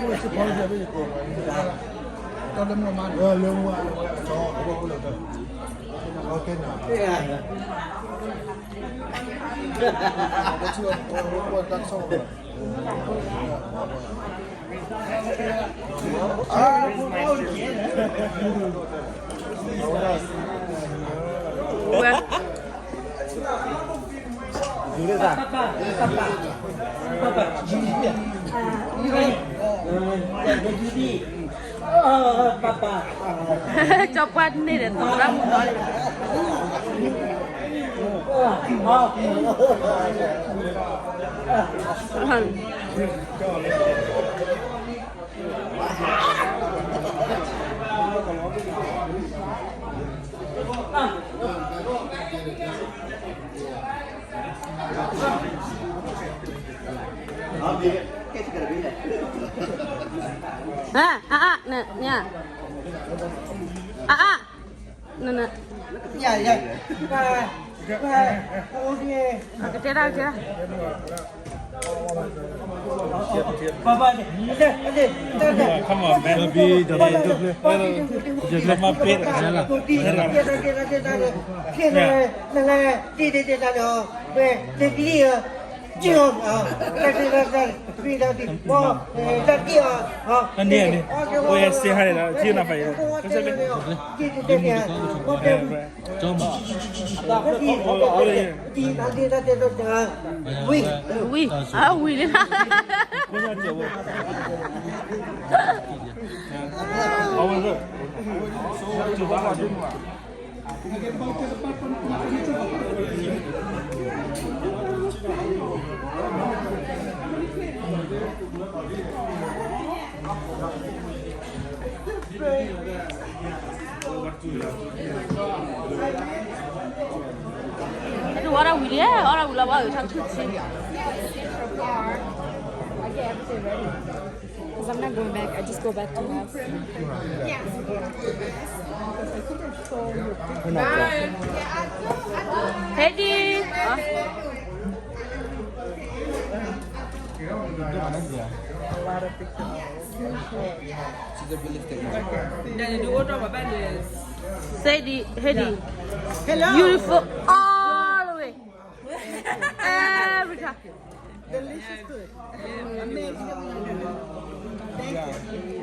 ကၠီပှၢ်န့ၣ်ဒီး သရၣ်မုၣ်နီၤလံ အါ အါ အါ န ညါ အါ အါ န န ကတဲဒၣ် ကတဲဒၣ် တၢ်န့ၣ်န့ၣ် အိၣ်ယဲစ့ဟါန့ၣ်ဒီး ထံနၤဖးယဲ ဝံၤ အဝံၤလံ အဝဲဒၣ်ဝံၤလံ အဝဲဒၣ်ဝံၤလီၤ ဘၣ်အုးထီၣ်ထူၣ်ဆံ Because I'm not going back. I just go back to my house. Hedi. Sadie, Hedi. Hello. Beautiful all the way. Every time. Delicious food. Amazing. Thank you.